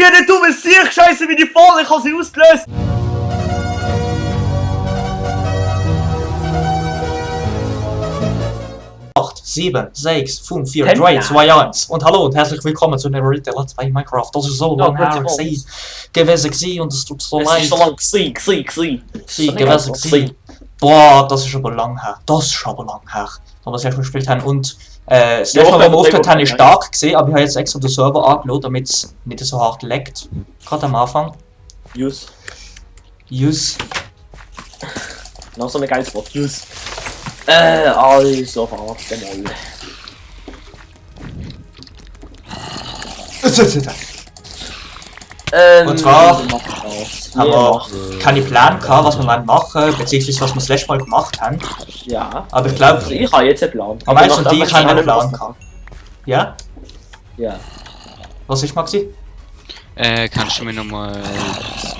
bin eine dumme Sieg, scheiße wie die voll, ich habe sie ausgelöst! 8, 7, 6, 5, 4, 3, 2, 1 und hallo und herzlich willkommen zu einer Retail Let's Play Minecraft. Das ist so lange her gewesen und es tut so leid. Es ist so lang gewesen. gewesen. Boah, das ist aber lang her. Das ist aber lang her. Aber das erste Mal gespielt haben und das letzte Mal, wenn wir aufgehört haben, ist stark gesehen, aber ich habe jetzt extra den Server angeladen, damit es nicht so hart leckt. Gerade am Anfang. Use. Noch so ein geiles Wort. Use. Also, warte mal. Und zwar haben wir keine Pläne gehabt, was wir machen, beziehungsweise was wir das letzte Mal gemacht haben. Ja. Aber ich glaube, also ich habe jetzt einen Plan. Aber meinst du, ich habe einen Plan gehabt? Ja? Ja. Was ist Maxi? Kannst du mir nochmal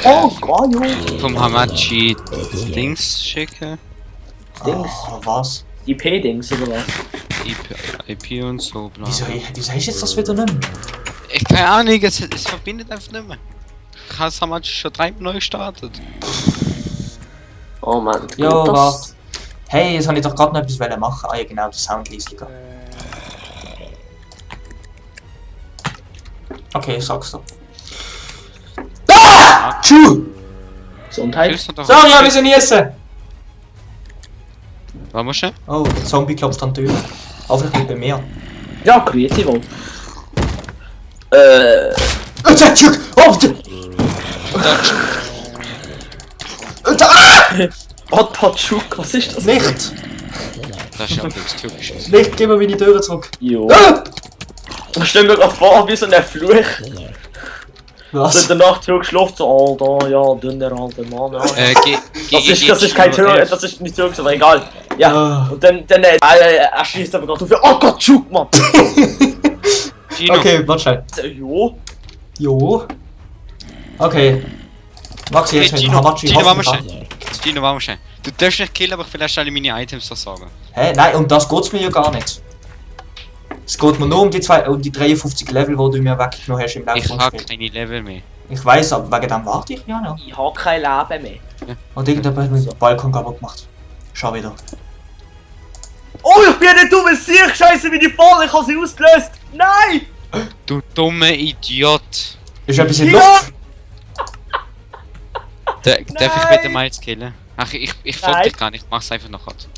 Junge. vom Hamachi Dings schicken? Dings. Was? IP-Dings oder was? IP und so, bla. Wieso ist jetzt das wieder nicht mehr? Ich keine Ahnung, es verbindet einfach nicht mehr. Ich habe Hamachi schon 3 neu gestartet. Oh Mann. Ja, warte. Hey, jetzt habe ich doch gerade noch etwas machen. Ah ja genau, das Soundleisiger. Okay, ich sag's doch. Ah! Tschu! Gesundheit. Sorry, wir müssen essen! Was musst du? Oh, der Zombie klopft an die Tür. Hoffentlich nicht bei mir. Ja, grüezi wohl. Otachuk, was ist das? Licht! Das ist ja das Türkisches. Licht, gib mir meine Türen zurück. Jo. Ich stell mir grad vor, wie so ein Fluch. Was? So in der Nacht geschlafen, so, Alter, ja, dünner alter Mann, ja. Das ist kein Tür, das ist nicht Tür, aber egal. Ja, und dann er schießt einfach gerade auf, oh Gott, Schuk, Mann! Gino. Okay, warte schnell. Jo. Okay. Maxi, jetzt mit Gino, Hamachi Gino, hoffen warte kann. mal. Gino, warte mal schnell. Du darfst nicht killen, aber vielleicht alle meine Items versorgen. Hä? Nein, um das geht's mir ja gar nicht. Es geht mir nur um die 53 Level, die du mir weggenommen hast im Laufe Ich des habe Spiels. keine Level mehr. Ich weiß, aber wegen dem warte ich ja noch. Ich hab kein Leben mehr. Und irgendjemand hat mir den Balkon kaputt gemacht. Schau wieder. Oh, ich bin eine dumme Sieg, scheiße wie die voll, ich habe sie ausgelöst! Nein! Du dummer Idiot! Ist etwas in Ja! Luft? Darf ich bitte mal jetzt killen? Ach, ich folge dich gar nicht, ich mach's einfach noch grad.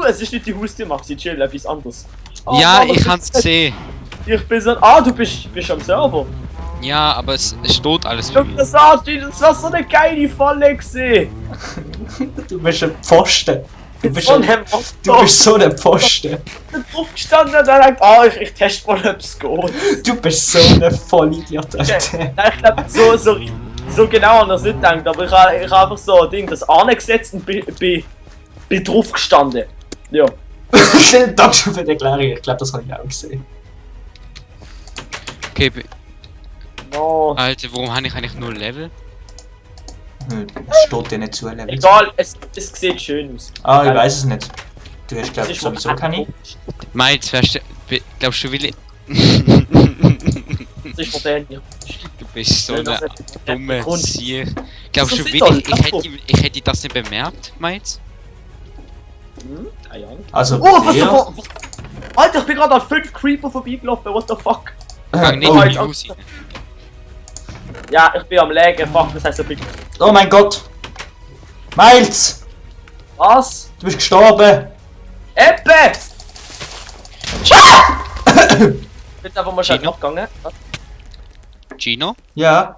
Es ist nicht die Haustür, Maxi, chill, etwas anderes. Oh, Ja, Mann, ich hab's gesehen. Ich bin so. Ah, du bist am Server. Ja, aber es steht alles für Guck mich. das an, das war so eine geile Falle gesehen. Du bist ein Pfosten. Du bist so ein Pfosten. Ich bin drauf gestanden und dann dachte, ah, ich teste mal, ob es geht. Du bist so ein Vollidiot, Alter. Nein, ich glaube, so genau an das nicht gedacht, aber ich habe einfach so ein Ding, das angesetzt und bin drauf gestanden. Ja. Vielen Dank schon für die Erklärung, ich glaube, das habe ich auch gesehen. Okay, No. Alter, warum habe ich eigentlich nur Level? Es steht dir nicht zu, Level. Egal, es sieht schön aus. Ah, ich weiß es nicht. Du hast, glaube Es ich, ist sowieso keine. Miles, glaubst du, will Das ist modern. Du bist so eine dumme Zier. Glaubst du, Das will ist ich hätte das nicht bemerkt, Miles? Keine Ahnung. Also, Oh, was ja. Alter, ich bin gerade an 5 Creeper vorbeigelaufen, what the fuck? Fang nicht Oh, in die Haus rein. Ja, ich bin am Lägen, fuck, das heißt ich bin... oh mein Gott! Miles! Was? Du bist gestorben! Eppe! Bin einfach mal schnell Gino? abgegangen. Gino? Ja.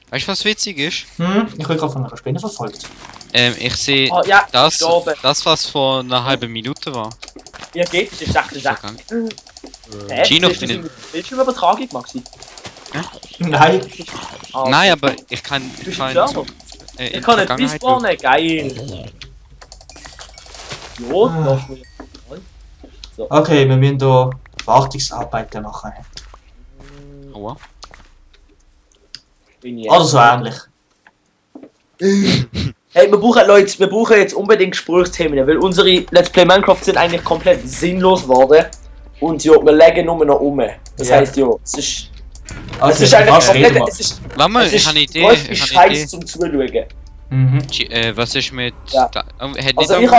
Weißt du, was witzig ist? Ich bin gerade von einer Spinne verfolgt. Ich sehe Oh, ja, das, gestorben. was vor einer halben Minute war. Wie geht es? Ist 66. Gino, Siehst du das in der Bildschirmübertragung, Maxi? Nein. Ah, Nein, aber ich kann. Du bist im Server? in Ich kann nicht Vergangenheit respawnen, geil. Jo, darfst du mir. Okay, wir müssen hier Wartungsarbeiten machen. Aua. Bin ich Oder so ähnlich. Hey, wir brauchen jetzt unbedingt Gesprächsthemen, weil unsere Let's Play Minecraft sind eigentlich komplett sinnlos geworden. Und ja, wir legen nur noch um. Das Ja. heisst ja, es ist Es ist eigentlich komplett, Warte mal, ich habe eine Idee. Scheiß zum Zuschauen. Was ist mit... Ja. Hätte Also ich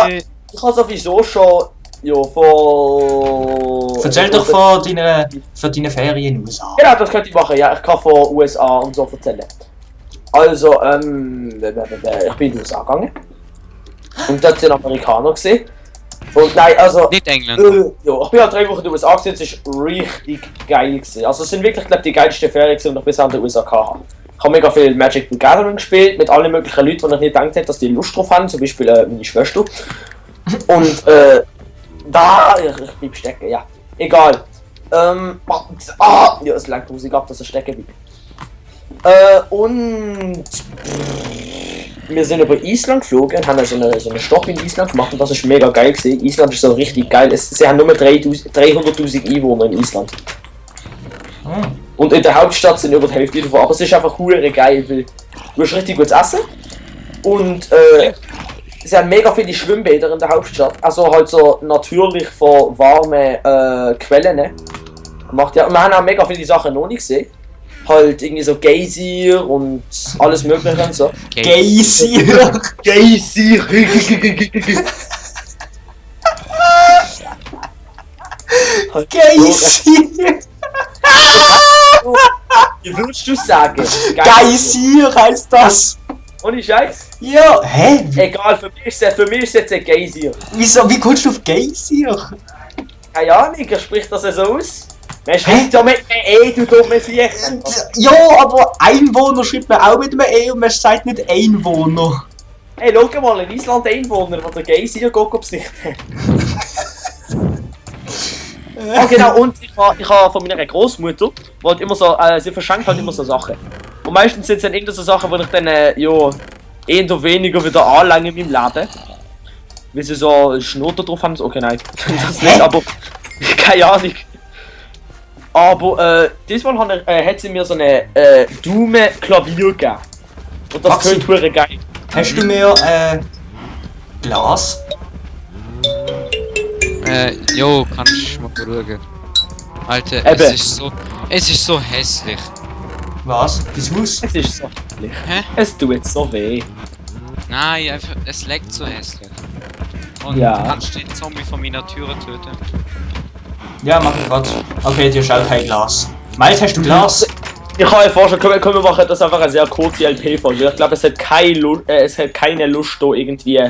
habe sowieso schon, ja, von... Erzähl doch von deinen Ferien in den USA. Genau, das könnte ich machen, ja, ich kann von USA und so erzählen. Also, ich bin in die USA gegangen. Und dort sind Amerikaner gesehen. Und nein, also... Nicht England. Ja, ich bin halt 3 Wochen in den USA gesehen, es war richtig geil gewesen. Also es sind wirklich, glaube ich, die geilsten Ferien, die ich bisher in den USA hatte. Ich habe mega viel Magic the Gathering gespielt, mit allen möglichen Leuten, die ich nicht gedacht hätte, dass die Lust drauf haben, zum Beispiel meine Schwester. Und ich bleib stecken, ja. Egal. Ja, es lenkt Musik ab, dass er stecken bleibt. Und wir sind über Island geflogen und haben so einen Stopp in Island gemacht und das ist mega geil gewesen. Island ist so richtig geil. Sie haben nur 300.000 Einwohner in Island. Und in der Hauptstadt sind über die Hälfte davon, aber es ist einfach hure geil, weil du hast richtig gutes Essen und sie haben mega viele Schwimmbäder in der Hauptstadt, also halt so natürlich von warmen Quellen gemacht. Ja, und wir haben auch mega viele Sachen noch nicht gesehen. Halt irgendwie so Geysir und alles mögliche und so. Geysir! Geysir! Geysir! Wie würdest du sagen? Geysir heißt das! Ohne Scheiß? Ja, hä? Egal, für mich ist es jetzt ein Geysir. Wieso? Wie kommst du auf Geysir? Keine Ahnung, er spricht das so aus. Man schreibt ja mit einem E, du dumme Viech. Ja, aber Einwohner schreibt man auch mit einem E und man sagt nicht Einwohner. Hey, schau mal, in Island Einwohner, die der Geysir besichtigt haben. Oh genau, und ich habe von meiner Großmutter, die halt immer so, sie verschenkt halt immer so Sachen. Und meistens sind es dann irgendwelche Sachen, die ich dann, eher weniger wieder anlange in meinem Leben. Weil sie so Schnoten drauf haben, okay, nein, das nicht, aber, keine Ahnung. Aber, diesmal hat sie mir so eine, Daumen-Klavier gegeben. Und das Maxi, klingt hure geil. Hast du mir, Glas? Jo, kannst du mal schauen. Alter, es ist so hässlich. Was? Dein Haus? Es ist so hässlich. Hä? Es tut so weh. Nein, einfach, es leckt so hässlich. Und Ja. du kannst den Zombie von meiner Türe töten. Ja, mach ich grad. Okay, dir schaut kein Glas. Miles, hast du Glas? Ich kann mir vorstellen, können wir machen das einfach eine sehr kurze LP-Folge. Ich glaube, es hat keine Lust, da irgendwie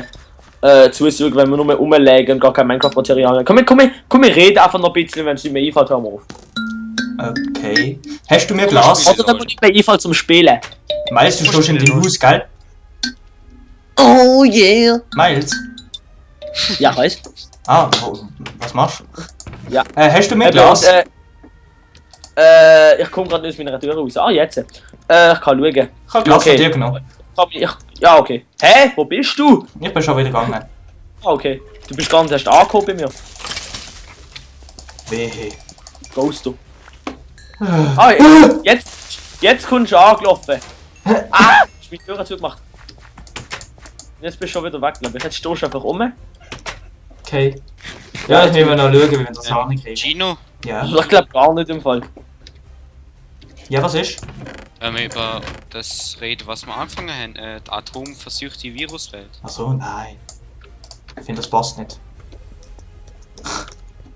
zuzusagen, wenn wir nur rumlegen und gar kein Minecraft-Material haben. Komm, wir reden einfach noch ein bisschen, wenn es nicht mehr einfällt, hören wir auf. Okay. Hast du mir Glas? Oder dann nicht mehr einfällt zum Spielen. Miles, du stehst in deinem Haus, gell? Oh yeah! Miles? Ja, weißt du? Ah, was machst du? Ja. Hast du mir Glas? Ich komme gerade aus meiner Tür raus. Ah, jetzt. Ich kann schauen. Ich habe Glas Okay. von dir genommen. Ja, okay. Hä? Wo bist du? Ich bin schon wieder gegangen. Ah, okay. Du bist gar nicht erst angekommen bei mir. Wehe. Ghost du. Ah, jetzt kommst du angelaufen. Ah! Hast meine Tür zugemacht. Jetzt bist du schon wieder weg, glaube ich. Jetzt stehst du einfach um. Okay. Ja, ich nehme noch schauen, wie wir das hinkriegen. Gino, Ja. Ich glaube gar nicht im Fall. Ja, was ist? wenn wir über das reden, was wir angefangen haben, die atomversuchte Viruswelt. Achso, nein. Ich finde, das passt nicht.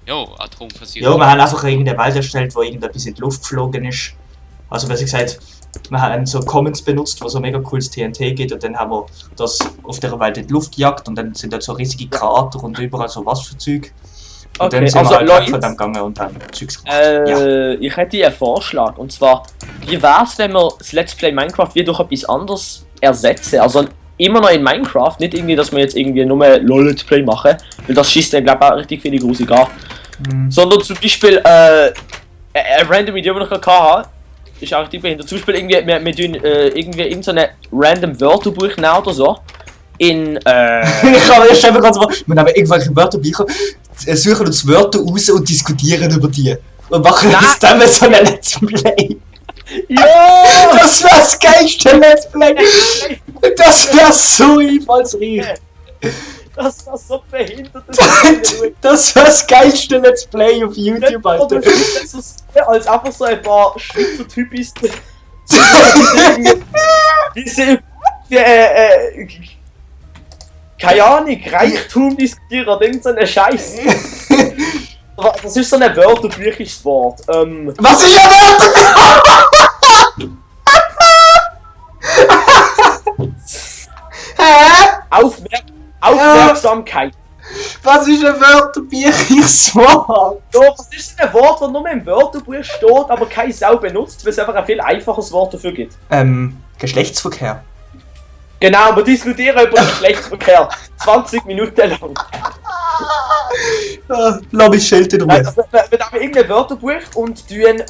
Jo, atomversuchte. Ja, wir haben einfach irgendeine Welt erstellt, wo irgendetwas in die Luft geflogen ist. Also besser gesagt, wir haben so Commons benutzt, wo so mega cooles TNT gibt und dann haben wir das auf der Welt in die Luft gejagt und dann sind da so riesige Krater und überall so was für Zeug. Und Okay, dann sind also wir halt Leute, weg von dem gegangen und haben Zeugs gemacht. Ja. Ich hätte einen Vorschlag. Und zwar, wie wär's, wenn wir das Let's Play Minecraft wieder durch etwas anderes ersetzen? Also immer noch in Minecraft, nicht irgendwie, dass wir jetzt irgendwie nur LOL Let's Play machen, weil das schießt dann, glaube ich, auch richtig viele Grusig an. Sondern zum Beispiel, eine random Idee, die ich noch hatte, ist auch richtig behindert. Zum Beispiel irgendwie, wir tun irgendwie in so einem random Wörterbuch nehmen oder so. In, Ich kann mir stellen gerade so, wir nehmen irgendwelche Wörterbücher, suchen uns Wörter raus und diskutieren über die. Und machen uns dann mit so einem Let's Play. ja! Das wäre das geilste Let's Play! Das wäre so einfallsreich! Das war so behindert. Das war das geilste Let's Play auf YouTube, Alter. Als einfach so ein paar Schweizer Typis. Diese keine Ahnung, Reichtum diskutieren oder irgendeinen Scheiß. Das ist so ein wörterbüchliches Wort. Was ist ein Wörterbuch? Hä? Aufmerksamkeit. Was ist ein wörterbüchliches Wort? Ja, was ist denn ein Wort, das nur im Wörterbuch steht, aber keine Sau benutzt, weil es einfach ein viel einfaches Wort dafür gibt? Geschlechtsverkehr. Genau, wir diskutieren über Geschlechtsverkehr 20 Minuten lang. Lass mich Schild in Ruhe. Also, wir haben irgendein Wörterbuch und tun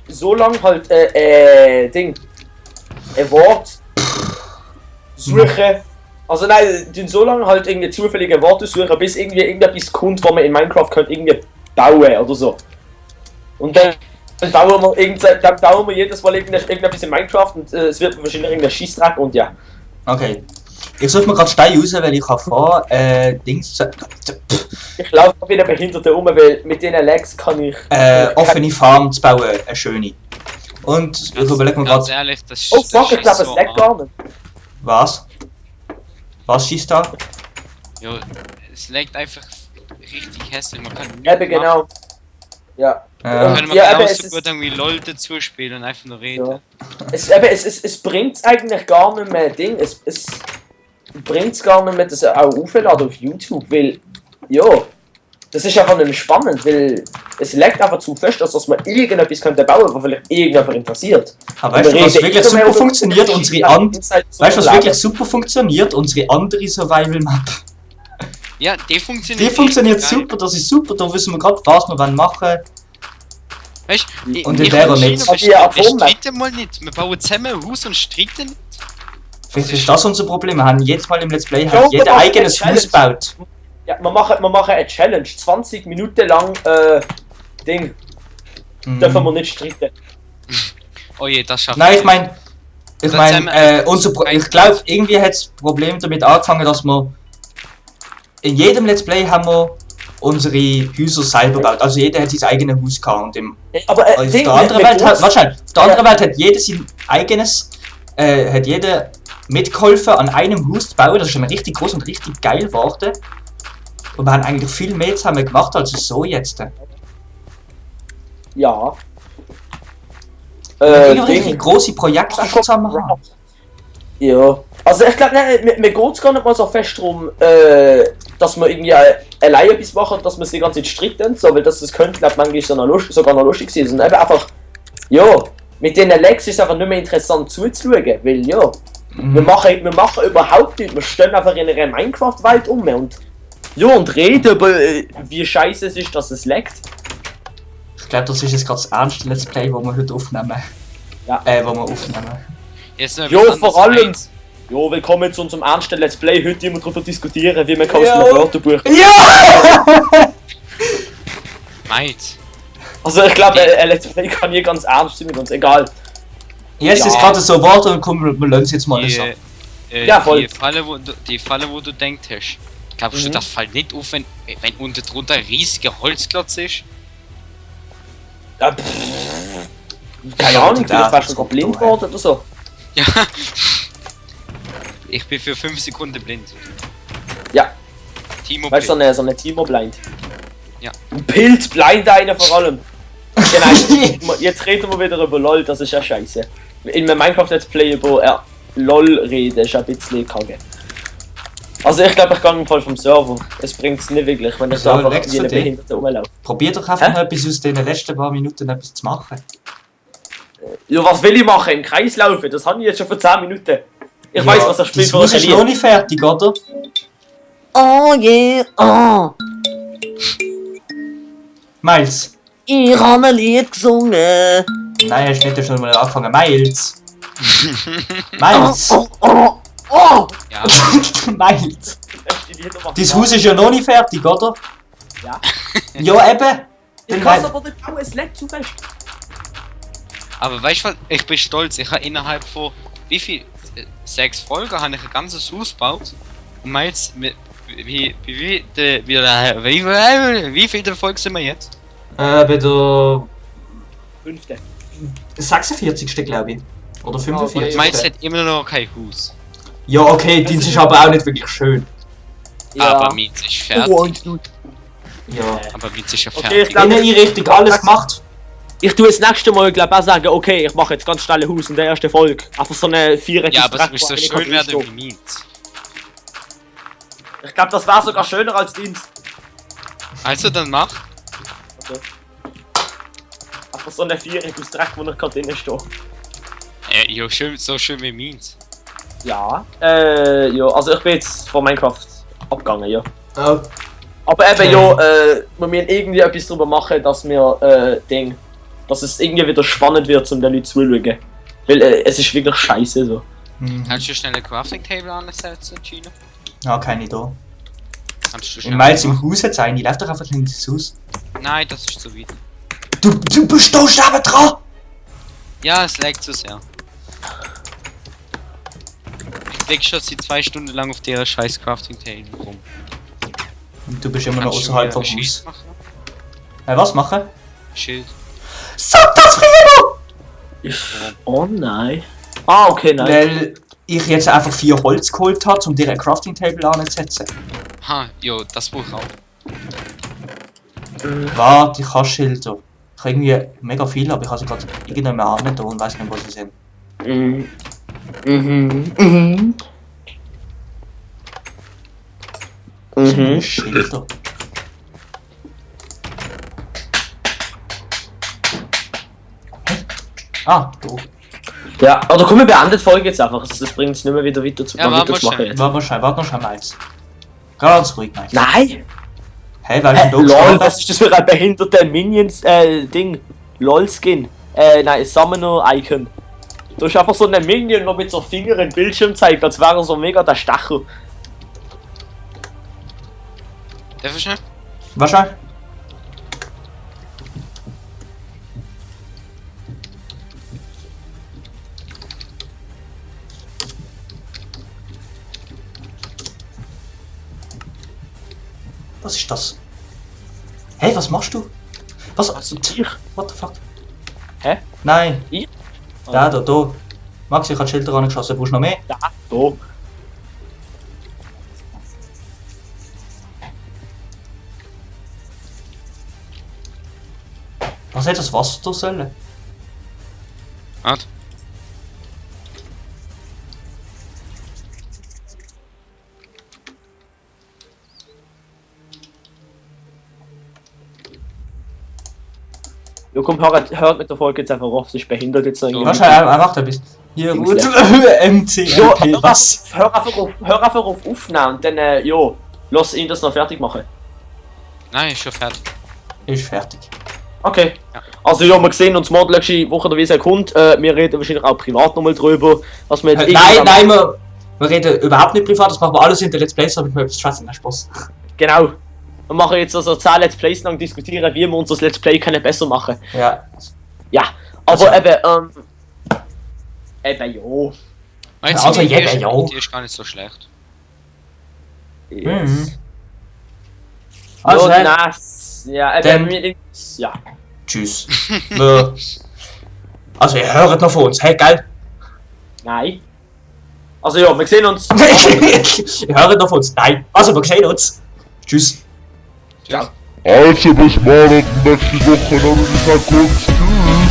so lang halt ein Wort suchen. Also nein, tun so lange halt irgendwie zufällige Worte suchen, bis irgendwie irgendetwas kommt, was man in Minecraft könnte irgendwie bauen oder so. Und dann bauen wir jedes Mal irgendetwas in Minecraft und es wird wahrscheinlich irgendein Schießtrack und ja. Okay. Ich suche mir gerade Stein raus, weil ich vor Dings. Ich laufe wie ein Behinderter um, weil mit diesen Lags kann ich. Offene Farm zu bauen, eine schöne. Und ich überlege mir Ganz gerade. ehrlich, das Oh fuck, ich glaube, es so leckt gar nicht. Was? Was schießt da? Ja, es legt einfach richtig hässlich. Man kann nichts Eben genau. Ja. Können wir Ja, aber genauso es ist- gut irgendwie LOL dazu spielen und einfach nur reden. Ja. Es bringt eigentlich gar nicht mehr Ding. Es bringt gar nicht mehr das auch aufladen auf YouTube, weil ja, das ist einfach nicht spannend, weil es leckt einfach zu fest, dass man irgendetwas könnte bauen, was vielleicht irgendjemand interessiert. Aber weißt du, was wirklich super funktioniert? Weißt du, was wirklich super funktioniert? Unsere andere Survival-Map. Ja, die funktioniert. Die funktioniert richtig geil. super, das ist super, da wissen wir gerade, was wir machen. Weißt du, Und in der nicht. Ja, wir streiten mal nicht. Wir bauen zusammen ein Haus und streiten nicht. Vielleicht ist das unser Problem. Wir haben jedes Mal im Let's Play Ja, halt jeder aber eigenes Challenge. Haus baut. Ja, wir machen eine Challenge. 20 Minuten lang Ding. Dürfen wir nicht streiten. Oh je, das schafft Nein, ich meine, Zusammen- ich glaube, irgendwie hat das Problem damit angefangen, dass wir in jedem Let's Play haben wir unsere Häuser selber gebaut. Also jeder hat sein eigenes Haus gehabt. Und Aber auf der anderen Welt hat, wahrscheinlich, auf der anderen Welt hat jeder sein eigenes, hat jeder mitgeholfen, an einem Haus zu bauen. Das ist schon richtig groß und richtig geil geworden. Und wir haben eigentlich viel mehr zusammen gemacht als so jetzt. Ja. Richtig große Projekte zusammen haben. Ja. Also ich glaube, mir geht es gar nicht mal so fest darum, dass wir irgendwie allein etwas machen, dass wir sie die ganze Zeit streiten, so, weil das könnte, glaube ich, manchmal sogar noch lustig sein. Sondern eben einfach, ja, mit den Lags ist es einfach nicht mehr interessant zuzuschauen, weil ja, wir machen überhaupt nichts, wir stehen einfach in einer Minecraft-Welt um und ja, und reden über, wie scheiße es ist, dass es laggt. Ich glaube, das ist jetzt gerade das ernste Let's Play, das wir heute aufnehmen. Ja. Wo wir aufnehmen. Jetzt noch Jo, etwas vor anderes allem. eins. Jo, willkommen zu unserem ernsten Let's Play. Heute immer darüber diskutieren, wie man aus Ja. einem Wörterbuch. Ja! Mate. Also ich glaube, ein Let's Play kann hier ganz ernst sein mit uns, egal. Jetzt Ja. ist gerade so Wort und komm, wir lassen es jetzt mal nicht so. Ja, voll. Die Falle, wo du denkst hast. Glaubst du, das fällt nicht auf, wenn unten drunter ein riesiger Holzklotz ist? Ja, keine Ahnung, vielleicht wärst du sogar blind geworden oder so. Ja. Ich bin für 5 Sekunden blind. Ja, Timo weißt du, blind. so eine Timo-Blind. Ja. Ein Pilz-Blind einer vor allem. Genau, jetzt reden wir wieder über LOL, das ist ja scheiße. In einem Minecraft-Let's Play über LOL reden ist ein bisschen kacke. Also ich glaube, ich gehe im Fall vom Server. Es bringt es nicht wirklich, wenn ich So, da einfach legt's wie eine für dich. Behinderte rumlaufe. Probier doch einfach Hä? mal etwas aus den letzten paar Minuten etwas zu machen. Ja, was will ich machen? Im Kreis laufen? Das habe ich jetzt schon vor 10 Minuten. Ich weiß, was das Spiel Das für Haus euch ist noch nicht fertig, oder? Oh yeah, oh, Miles. ich habe ein Lied gesungen. Nein, hast nicht schon mal angefangen. Miles. Miles. Oh, oh, oh. Ja, Miles. Dein Haus ist ja noch nicht fertig, oder? Ja. Ja, eben. Ich Dann kann es halt- aber nicht bauen, es leckt zu fest. aber weißt du was? Ich bin stolz. Ich habe innerhalb von wie viel? 6 Folgen habe ich ein ganzes Haus gebaut. Und meinst wie viel Folge sind wir jetzt? Bei der 5. 46. glaube ich. Oder 45. Meinst du hat immer noch kein Haus? Ja, okay, Dienst ist aber auch nicht wirklich schön. Aber meins ist fertig. Ja. Aber meins ist ja Okay, fertig. ich glaub- In Einrichtung, alles gemacht. Ich tue das nächste Mal, glaube auch sagen, okay, ich mache jetzt ganz schnell ein Haus in der ersten Folge. Einfach so eine 4 Ja, aber es muss so schön werden wie meins. Ich glaube, das wäre sogar schöner als Dienst. Also dann mach. Einfach so eine 4 aus Dreck, wo ich gerade drin stehe. Ja, schön, so schön wie meins. Ja. Ja, also ich bin jetzt von Minecraft abgegangen, ja. Oh. Aber eben, Okay. ja, wir müssen irgendwie etwas darüber machen, dass wir, dass es irgendwie wieder spannend wird, um den Leuten zuzuschauen. Weil es ist wirklich scheiße so. Kannst du schnell ein Crafting Table ansetzen, Gino? Ja, keine da. Kannst du Ich schnell meine, jetzt im machen? Haus jetzt eine, lauf doch einfach in das Haus. Nein, das ist zu weit. Du bist da neben dran! Ja, es lag zu sehr. Ich leg schon seit 2 Stunden lang auf der scheiß Crafting Table rum. Und du bist immer noch Kannst du außerhalb mir vom ein Schild Haus. machen? Was machen? Schild. Sag das früher! Oh nein. Ah, okay, nein. Weil ich jetzt einfach 4 Holz geholt habe, um dir ein Crafting Table anzusetzen. Ha, jo, das brauche ich auch. Warte, ich habe Schilder. Ich habe irgendwie mega viel, aber ich habe sie gerade irgendwann mehr an und weiß nicht, wo sie sind. Mhm. Mhm. Mhm. Mhm. Schilder. Hä? Ah, du. Ja, oder komm, wir beenden die Folge jetzt einfach. Das bringt uns nicht mehr wieder weiter zu Ja, warte mal weiterzumachen schnell. jetzt. Warte noch schnell eins. Ganz ruhig, nein. Nein! Hey, weil ich LOL, da was ist das für ein behinderter Minions, Ding? LOL-Skin. Nein, Summoner-Icon. Du hast einfach so einen Minion, der mit so Finger im Bildschirm zeigt, als wäre er so mega der Stachel. Darf ich schnell? Wahrscheinlich. Was ist das? Hey, was machst du? Was? Tier? What the fuck? Hä? Nein. Ich? Da. Max, ich habe Schilder angeschossen, brauchst du noch mehr? Ja, so. Was hätte das Wasser da sollen? Warte. Ja, komm, hört mit der Folge jetzt einfach auf, das ist behindert jetzt noch irgendwie. Wahrscheinlich, er macht ein bisschen. Hier, Dings, gut. Ja, MCLP, was? hör einfach auf aufnehmen und dann, ja, lass ihn das noch fertig machen. Nein, ist schon fertig. Ist fertig. Okay. Ja. Also ja, wir sehen uns morgen nächste Woche oder wie es kommt. Wir reden wahrscheinlich auch privat nochmal drüber, was wir jetzt Nein, wir reden überhaupt nicht privat, das machen wir alles in der Let's Plays, aber ich mir etwas schwätzen, nein, Spaß. Genau. Wir machen jetzt also 10 Let's Plays lang diskutieren, wie wir unser Let's Play können besser machen. Ja. Ja, aber Also- eben, jo. Meinst Also, die jeder, ja. Die ist gar nicht so schlecht. Yes. Mhm. Also, ja, nice. Ja, dann- ja. Tschüss. Also, ihr hört noch von uns, hey, geil. Nein. Also ja, wir sehen uns. Ihr hört noch von uns, nein. Also, wir sehen uns. Tschüss. Tschüss. Also bis morgen nächste Woche, dann ist es kurz. Tschüss.